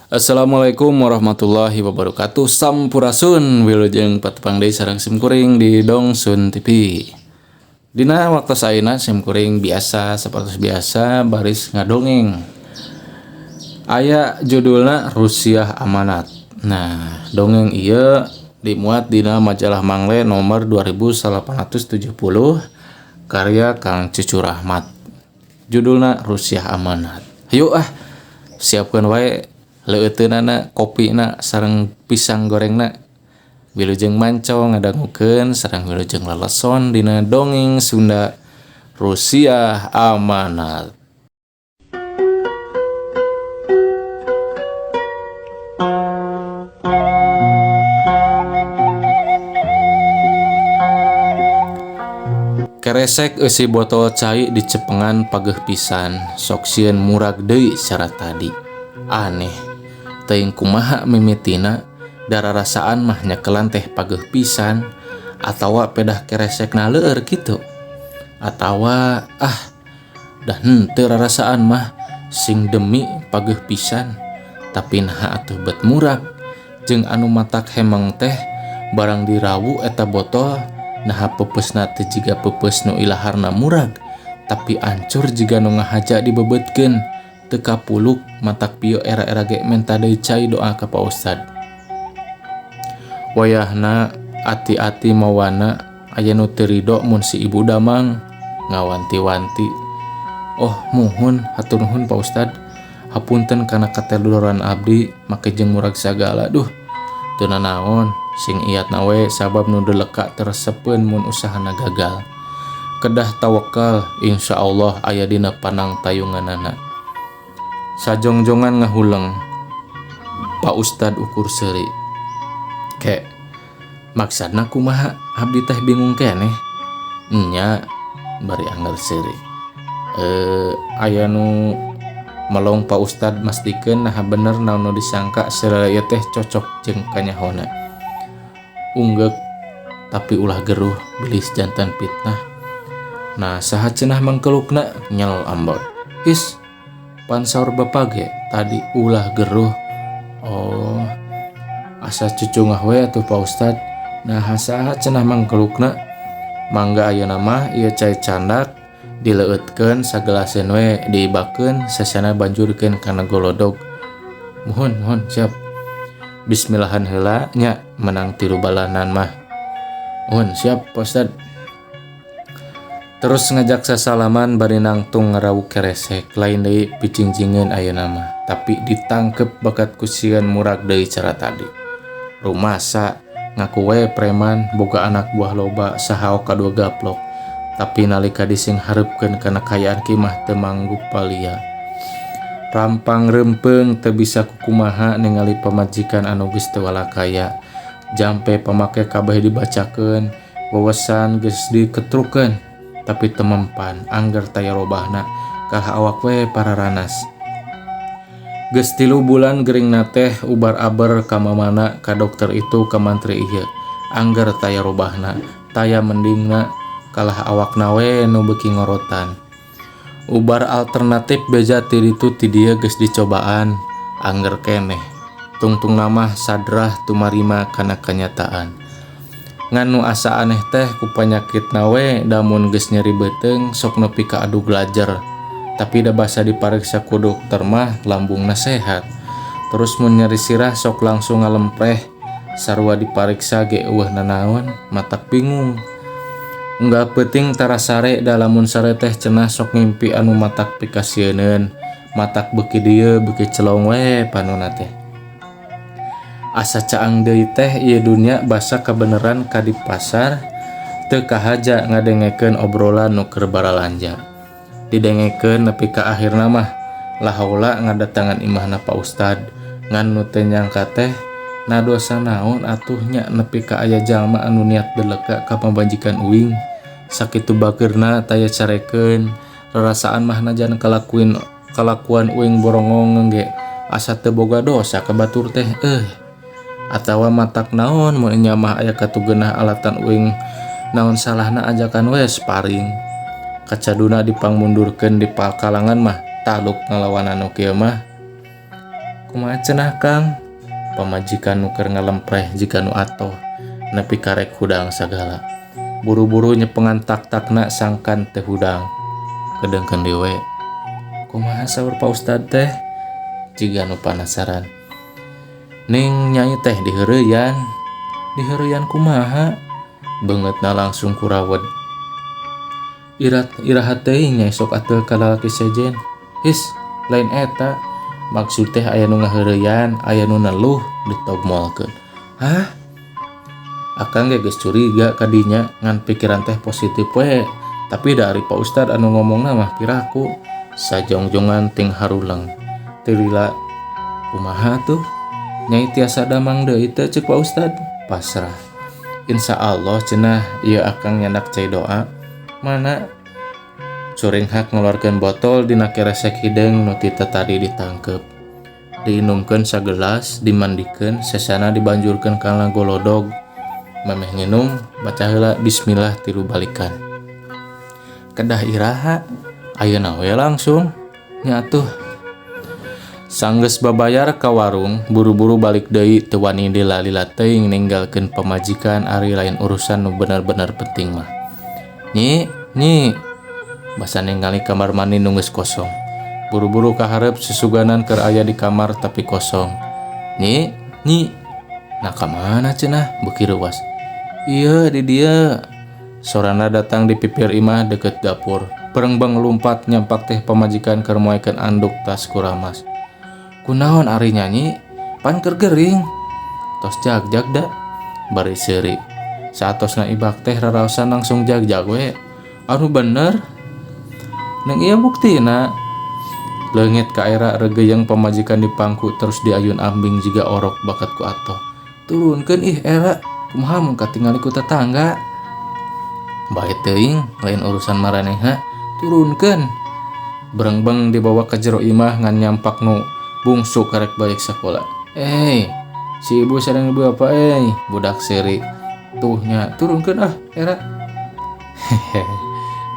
Assalamualaikum warahmatullahi wabarakatuh. Sampurasun, wilujeng patepang deui sareng simkuring di Dongsun TV. Dina waktu ayeuna simkuring biasa seperti biasa baris ngadongeng. Aya judulna Rusiah Amanat. Nah, dongeng ieu dimuat dina majalah Mangle nomor 2870 karya Kang Cucu Rahmat. Judulna Rusiah Amanat. Hayu ah, siapkeun wae leueuteunana, kopina sareng pisang gorengna. Wilujeng manco ngadangukeun sareng wilujeng leleson dina dongeng Sunda Rusiah Amanat. Keresek eusi botol cai dicepengan pageuh pisan, sok sieun murag deui cara tadi. Aneh, teuing kumaha mimitina, dararasaan mah nyekelan teh pageuh pisan atawa pedah keresekna leur kitu. Atawa ah, dah henteu rarasaan mah sing demi pageuh pisan, tapi naha atuh bet murag. Jeung anu matak hemeng teh barang dirawu eta botol naha peupeusna teh jiga peupeus nu ilaharna murag, tapi ancur jiga nu ngahaja dibebetkeun. Teu kapuluk matak pieu era-era ge menta deui cai doa ka Pa Ustad. Wayahna ati-ati mawana aya nu teu rido mun si ibu damang ngawanti-wanti. Oh muhun hatur nuhun Pa Ustad, hapunten kana kateledoran abdi make jeung murag sagala. Duh teu nanaon, sing iatna we sabab nu deleka teresepeun mun usahana gagal. Kedah tawakal, insyaallah aya dina panang tayunganana. Sajongjongan ngahuleng, Pak Ustad ukur seuri. Ke, maksudna kumaha? Abdi teh bingung keneh. Nya, bari angger seuri. Aya nu melong Pak Ustad mastikeun naha bener naon nu disangka seureuy ieu teh cocok jeung kanyahona. Unggeuk tapi ulah geruh bilis jantan fitnah. Nah, saha cenah mangkelukna nyel ambon. Is pansaur bapak ge tadi ulah geruh. Oh, asa cucungah we atuh Pak Ustad. Nah, saha cenah mangkelukna? Mangga ayeuna mah ieu cai candak dileueutkeun sagelaseun we, diibakeun sesana banjurkeun kana golodog. Muhun, muhun, siap. Bismillahan heula nya menang tilu balanan mah. Muhun, siap Pak Ustad. Terus ngajak sasalaman bari nangtung ngarawu keresek, lain deui picingjingeun ayeuna mah, tapi ditangkep bakat ku sieun murag deui cara tadi. Rumasa ngaku we preman boga anak buah loba saha oka dua gaplok, tapi nalika dising hareupkeun kana kaayaan kimah teu manggup palia. Rampang rempeung teu bisa kukumaha ningali pamajikan anu geus teu walakaya. Jampe pamake kabeh dibacakeun, wawasan geus diketrukeun, tapi teu mempan angger taya robahna kalah awak we pararanas. Geus 3 bulan geuringna teh ubar-aber ka mamana, ka dokter itu, ka mantri ieu. Angger taya robahna, taya mendingna kalah awakna we nu beuki ngorotan. Ubar alternatif beja ti ditu ti dieu geus dicobaan, angger keneh. Tungtungna mah sadrah tumarima kana kanyataan. Ngan nu asa aneh teh ku panyakitna we damun geus nyeri beuteung sok nepi ka adu glajer. Tapi da basa dipariksa ku dokter mah lambungna sehat. Terus mun nyeri sirah sok langsung ngalempreh. Sarua dipariksa ge eueuh nanaon, matak bingung. Unggal peuting tara sare da lamun sare teh cenah sok ngimpi anu matak pikasieuneun, matak beuki dieu beuki celong we panona teh. Asa caang deui teh ieu dunya basa kabeneran ka di pasar teu kahaja ngadengekeun obrolan nu keur baralanja. Didengekeun nepi ka akhirna mah lahaula ngadatangan imahna Pak Ustad. Ngan nu teu nyangka teh na dosa naon atuh nya nepi ka aya jalma anu niat deleka ka pamajikan uing. Sakitu bageurna taya carekeun, rarasaan mah najan kalakuan uing borongong ge asa teu boga dosa ka batur teh. Atawa matak naon mun nya mah aya katugeunah alatan uing naon salahna ajakan we sparing. Kacaduna dipangmundurkeun di pakalangan mah taluk ngalawan anu kieu mah. Kumaha cenah Kang? Pamajikan nu keur ngalempreh jiga nu atoh nepi ka rek hudang sagala. Buru-buru nyepengan tak-takna sangkan teu hudang. Kedeungkeun deui we. Kumaha saur Pa Ustad teh? Jiga nu panasaran. Ning nyai teh diheureuyan. Diheureuyan kumaha? Beungeutna langsung kurawed. Irat iraha teuing nyai sok ateul ka lalaki sejen. His, lain eta. Maksud teh aya nu ngaheureuyan, aya nu neluh ditogmolkeun. Hah? Akang ge geus curiga ka dinya ngan pikiran teh positif we. Tapi da ari Pa Ustad anu ngomongna mah piraku. Sajongjongan ting haruleng. Teu lila kumaha tuh? Nyai tiasa damang deui teu ceuk Pa Ustad? Pasrah. Insya Allah cenah ieu akang nyandak cai doa. Mana? Curinghak ngaluarkeun botol dina keresek hideung nu ti tadi ditangkep. Diinumkeun sagelas, dimandikeun, sesana dibanjurkeun kana golodog. Memeh nginum, baca heula bismillah tilu balikan. Kedah iraha, ayeuna we langsung. Nya atuh. Sanggeus babayar ka warung, buru-buru balik deui teu wani lila-lila teuing ninggalkeun pamajikan ari lain urusan nu bener-bener penting mah. Nyi, nyi. Basa ningali kamar mandi nu geus kosong. Buru-buru ka hareup susuganan keur aya di kamar tapi kosong. Nyi, nyi. Nah ka mana cenah beuki reuwas. Ieu di dieu. Sorana datang di pipir imah deukeut dapur. Perengbeng lumpat nyampak teh pamajikan keur moekeun anduk tas kuramas. Kunaon ari nyanyi? Pan keur gering. Tos jagjag da. Bari seuri. Saatosna ibak teh raraosan langsung jagjag we. Anu bener. Neng ieu buktina. Leungit ka era regeyeng pamajikan di pangku terus diayun ambing jiga orok bakat ku atoh. Turunkeun ih era. Kumaha mun katingali ku tetangga. Bae teuing lain urusan maraneha. Turunkeun. Berengbeng dibawa ka jero imah ngan nyampak nu bungsu karek balik sakola. Si ibu sareng ibu apa budak seuri. Tuh nya turunkeun ah era. Hehe.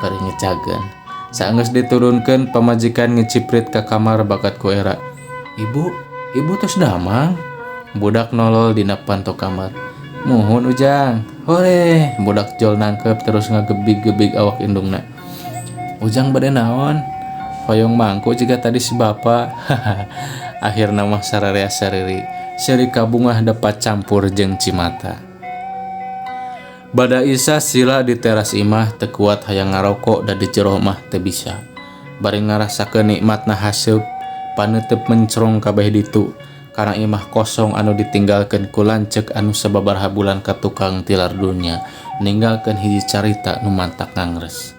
Bari ngecageun. Saenggeus diturunkeun pamajikan ngeciprit ka kamar bakat ku era. Ibu, ibu tos damang. Budak nolol dina panto kamar. Muhun Ujang. Hore, budak jol nangkep terus ngagebig-gebig awak indungna. Ujang bade naon? Hoyong mangku jiga tadi si bapa. Akhirna mah sararea sariri. Seuri kabungah dapat campur jeung cimata. Bada Isa sila di teras imah teu kuat hayang ngaroko da di jero mah teu bisa. Bari ngarasakeun nikmatna haseup, paneuteup mencrong kabeh ditu. Karena imah kosong anu ditinggalkeun ku lanceuk anu sababaraha bulan ka tukang tilar dunya, ninggalkeun hiji carita nu mantak ngangres.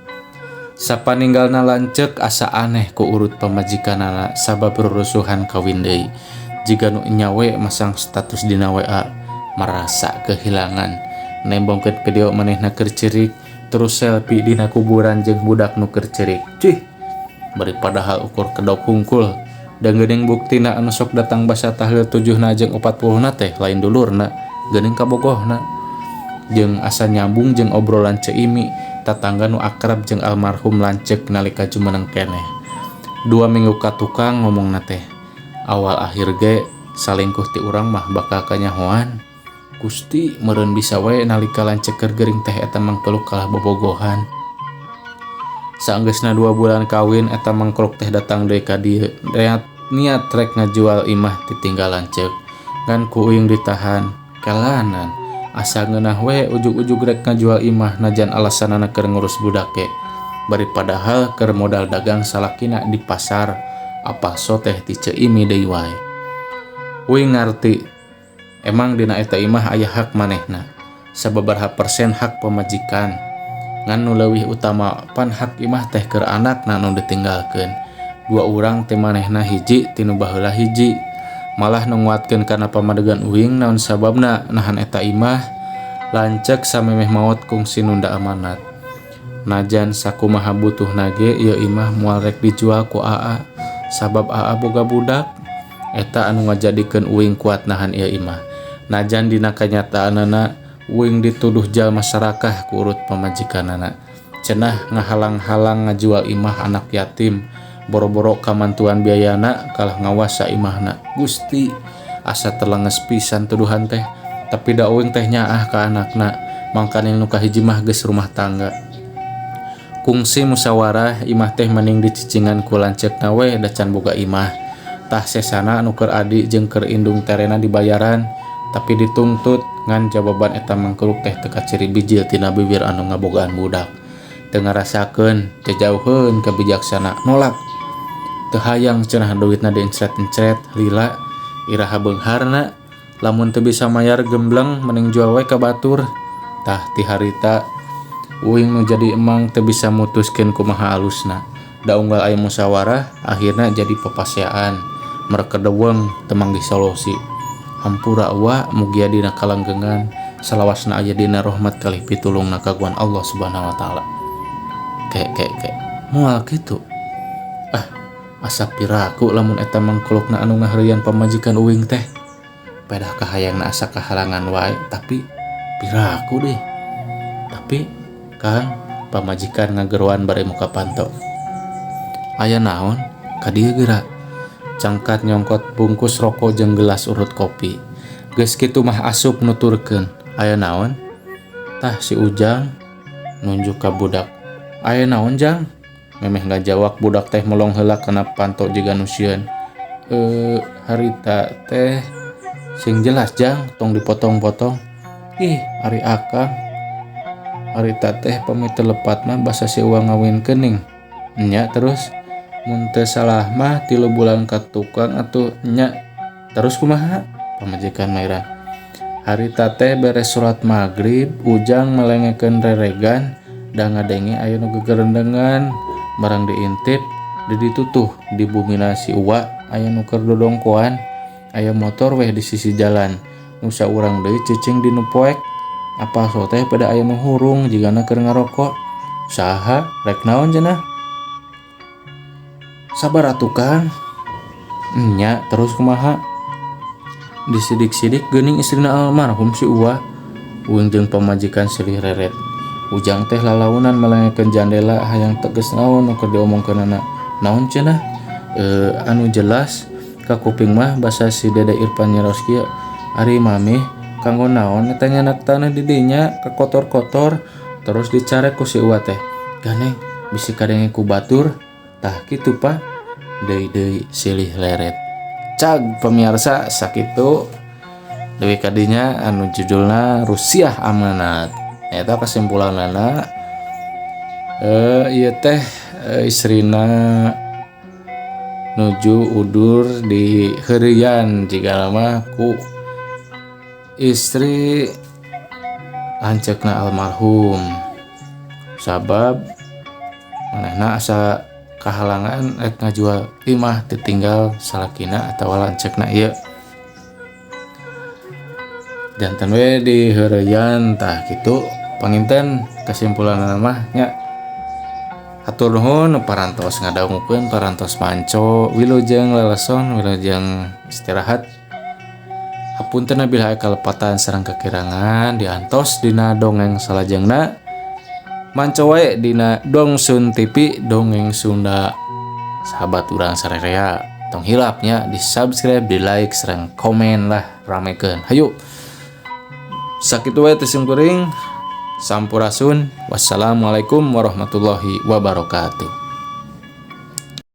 Sapaninggalna lanceuk asa aneh ku urut pamajikanana sabab rurusuhan kawin deui. Jiga nu nyawe masang status dina WA merasa kehilangan. Nembongkeun video manehna keur ceurik, terus selfie dina kuburan jeung budak nu keur ceurik. Cih, bari padahal ukur kedok hungkul. Da geuning buktina anu sok datang basa tahlil 7na jeung 40na teh lain dulurna, geuning kabogohna. Jeung asa nyambung jeung obrolan Ceu Imi, tatangga nu akrab jeung almarhum lanceuk nalika jumeneng keneh. 2 minggu ka tukang ngomongna teh, awal akhir ge salingkuh ti urang mah bakal kanyahoan. Gusti meureun bisa we nalika lanceuk keur gering teh eta mangkeluk kalah bobogohan. Saenggeusna 2 bulan kawin eta mangkeluk teh datang deui ka dieu. Niat rek ngajual imah ditinggal lanceuk. Ngan ku uing ditahan kelanan. Asa ngeunah we ujug-ujug rek ngajual imah najan alasanana keur ngurus budak ge. Bari padahal keur modal dagang salakina di pasar apa so teh ti Ceu Imi deui wae. Uing ngarti emang dina eta imah aya hak manehna. Sababaraha persen hak pamajikan. Ngan nu leuwih utama pan hak imah teh keur anakna nu ditinggalkeun. 2 urang teh manehna hiji tinu baheula hiji. Malah nu nguatkeun kana pamadegan uing naon sababna nahan eta imah lanceuk samemeh maot kungsi nunda amanat. Najan sakumaha butuhna ge ieu imah moal rek dijual ku AA sabab AA boga budak. Eta anu ngajadikeun uing kuat nahan ieu imah. Najan dina kanyataanana uing dituduh jalma sarakah ku urut pamajikanana. Cenah ngahalang-halang ngajual imah anak yatim Boro-boro kamantuan biayana kalah ngawas saimahna. Gusti, asa telenges pisan tuduhan teh. Tapi da uing teh nyaah ka anakna, mangkaning nu kahiji mah geus rumah tangga. Kungsi musawarah imah teh mending dicicingan ku lanceukna we da can boga imah. Tah sesana anu keur adi jeung keur indung terena dibayaran, tapi dituntut ngan jawaban eta mangkeluk teh teu kaciri bijil tina bibir anu ngabogaan budak. Teu ngarasakeun, jajauheun kabijaksana, nolak. Teu hayang cenah duitna diencret-encret, lila iraha beungharna. Lamun teu bisa mayar gembleng mending jual we ka batur. Tah ti harita uing nu jadi emang teu bisa mutuskeun kumaha alusna. Da unggal aya musyawarah akhirna jadi papaseaan, merekedeweng teu manggih solusi. Hampura wa mugia dina kalanggengan salawasna aya dina rahmat kalih pitulungna kagungan Allah Subhanahu wa taala. Ke ke ke moal kitu. Ah, asa piraku lamun eta mangkulukna anu ngaheureuyan pamajikan uing teh. Pedah kahayangna asa kahalangan wae, tapi piraku deh. Tapi Kang, pamajikan ngageroan bari muka panto. Aya naon? Ka dieu geura. Cangkat nyongkot bungkus rokok jeung gelas urut kopi. Geus kitu mah asup nuturkeun. Aya naon? Tah si Ujang nunjuk ka budak. Aya naon, Jang? Memeh ngajawab budak teh melong heula kana panto jiga nu sieun. Harita teh sing jelas, Jang, tong dipotong-potong. Ih, ari akang. Harita teh pamit teu lepat mah basa si Uwa ngawinkeun ning. Nya terus mun teu salah mah 3 bulan ka tukang atuh nya. Terus kumaha? Pamajikan Maira. Harita teh beres salat magrib, Ujang melengekeun reregan da ngadenge aya nu gegerendengan barang diintip di ditutuh di bumina si Uwa aya nu keur dodongkoan, aya motor weh di sisi jalan. Nu saurang deui cicing di nu poek. Apa so teh pada aya nu hurung jigana keur ngarokok. Saha rek naon cenah? Sabar atuh Kang. Nya terus kumaha? Disidik-sidik geuning istrina almarhum si Uwa. Uing jeung pamajikan silih reret. Ujang teh lalaunan melengekeun jandela hayang teges naon nu keur diomongkeunana. Naon cenah? Anu jelas ka kuping mah basa si Dede Irfan nyaraos kieu. Ari mamih kanggo naon eta nyanak taneuh di dinya kakotor-kotor terus dicarek ku si Uwa teh. Ganeng bisi kadenge ku batur. Tah kitu Pak. Deui-deui silih leret. Cag pemirsa sakitu deui kadinya anu judulna Rusiah Amanat. Eta kesimpulanana ieu teh istrina nuju udur di heureuyan jigana mah ku istri lanceukna almarhum. Sabab manehna asa kahalangan rek ngajual imah ditinggal salakina atawa lanceukna ieu. Janten we di heureuyan tah kitu panginten kesimpulanna mah nya. Hatur nuhun parantos ngadangukeun parantos manco wilujeng leleson wilujeng istirahat. Hapunten bila aya kalepatan sareng kakirangan diantos dina dongeng salajengna. Manco wae dina Dongsun TV Dongeng Sunda. Sahabat urang sarerea tong hilap nya di subscribe, di like, sareng komen lah ramekeun. Hayu. Sakitu wae teh simkuring. Sampurasun. Wassalamualaikum warahmatullahi wabarakatuh.